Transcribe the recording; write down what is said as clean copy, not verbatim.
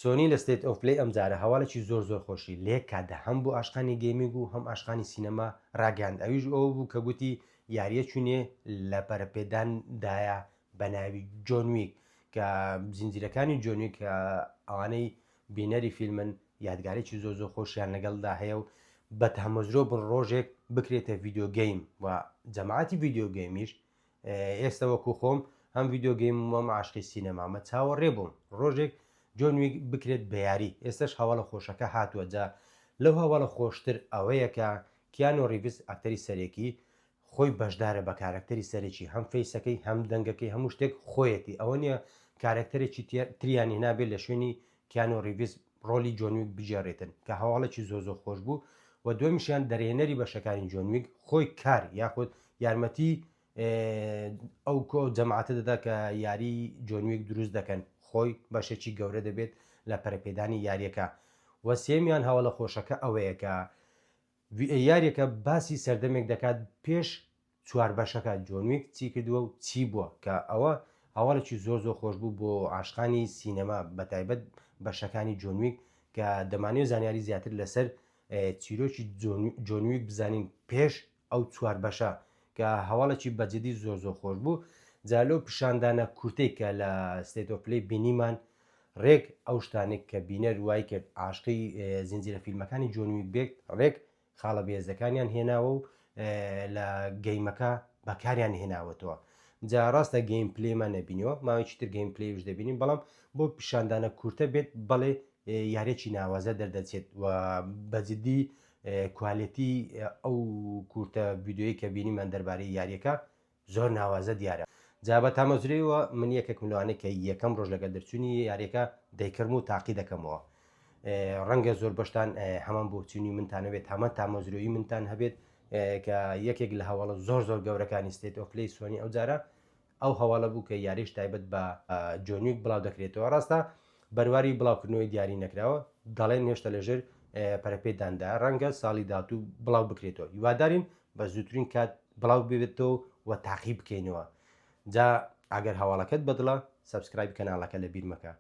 سۆنی لە State of Play ئەمجارە هەواڵێکی زۆر زۆر خۆشی لە یەک کاتدا هەم بۆ ئاشقانی gaming و هەم ئاشقانی سینەما ڕاگەیاند ئەویش ئەوە بوو کە گوتی یارییەکی نوێ لە پەرەپێدان دایە بە ناوی جۆن ویک کە زنجیرەکانی جۆن ویک کە ئەوانەی بینەری فیلمن یادگارێکی زۆر زۆر خۆشیان لەگەڵدا هەیە و بە تامەزرۆ بن ڕۆژێک بکرێتە video game و جەماعەتی video game یش ئێستا وەکو خۆم هەم video game وەم عاشقی سینەمامە چاوەڕێ بووم ڕۆژێک جۆن ویک بکرێت بە یاری ئێستش هەواڵە خۆشەکە هاتووە جا لەو هەواڵە خۆشتر ئەوەیە کە کیانۆ ڕیڤز ئەکتەری سەرەکی خۆی بەشدارە بە کارەکتەری سەرەکی هەم face ەکەی هەم دەنگەکەی هەموو شتێک خۆیەتی ئەوە نییە کارەکتەرێکی تریان هێنابێت لە شوێنی کیانۆ ڕیڤز ڕۆلی جۆن ویک بگێڕێتن کە هەواڵێکی زۆر زۆر خۆش بوو و دووەمیشیان دەرهێنەری بەشەکانی جۆن ویک خۆی کار یاخود یارمەتی ئەو کۆ جەماعەتە دەدا کە یاری جۆن ویک دروست دەکەن خۆی بەشێکی گەورە دەبێت لە پەرەپێدانی یاریەکە و سێمیان هەواڵە خۆشەکە ئەوەیە کە یاریەکە باسی سەردەمێک دەکات پێش چوار بەشەکە جۆن ویک چی کردووە و چی بووە کە ئەوە هەواڵێکی زۆر زۆر خۆش بوو بۆ عاشقانی سینەما بەتایبەت بەشەکانی جۆن ویک کە دەمانەوێت زانیاری زیاتر لەسەر چیرۆکی جۆن ویک بزانین پێش ئەو چوار بەشە کە هەواڵێکی بەجدی زۆر زۆر خۆش بوو جا لەو پیشاندانە کورتەی کە لە State of Play بینیمان ڕێک ئەو شتانێک کە بینەر وای کرد عاشقی زنجیرە فیلمەکانی جۆن ویک بێت ڕێک خاڵە بەهێزەکانیان هێناوە و لە game ەکە بەکاریان هێناوەتەوە جا ڕاستە gameplay مان نەبینیوە ماوەیەکی تر gameplay یش دەبینین بەڵام بۆ پیشاندانە کورتە بێت بەڵێ یاریەکی ناوازە دەردەچێت و بەجددی quality ئەو کورتە ڤیدیۆیی کە بینیمان دەربارەی یاریەکە زۆر ناوازە دیارە. جا بە تامەزرۆیەوە من یەکێکم لەوانەی کە یەکەم ڕۆژ لەگەڵ دەرچوونی یاریەکە دەیکڕم و تاقی دەکەمەوە. ڕەنگە زۆربەشتان هەمان بۆچوونی منتان هەبێت، هەمان تامەزرۆیی منتان هەبێت کە یەکێک لە هەواڵە زۆر زۆر گەورەکانی State of Play سۆنی ئەو جارە ئەو هەواڵە بوو کە یاریش تایبەت بە جۆن ویک بڵاو دەکرێتەوە. ڕاستە بەرواری بڵاوکردنەوەی دیاری نەکراوە، دەڵێن هێشتا لەژێر پەرەپێداندا، ڕەنگە ساڵی داهاتوو بڵاو بکرێتەوە. هیوادارین بە زووترین کات بڵاو ببێتەوە و تاقی بکەینەوە. جا ئەگەر هەواڵەکەت بەدڵە subscribe کەناڵەکە لەبیر مەکە.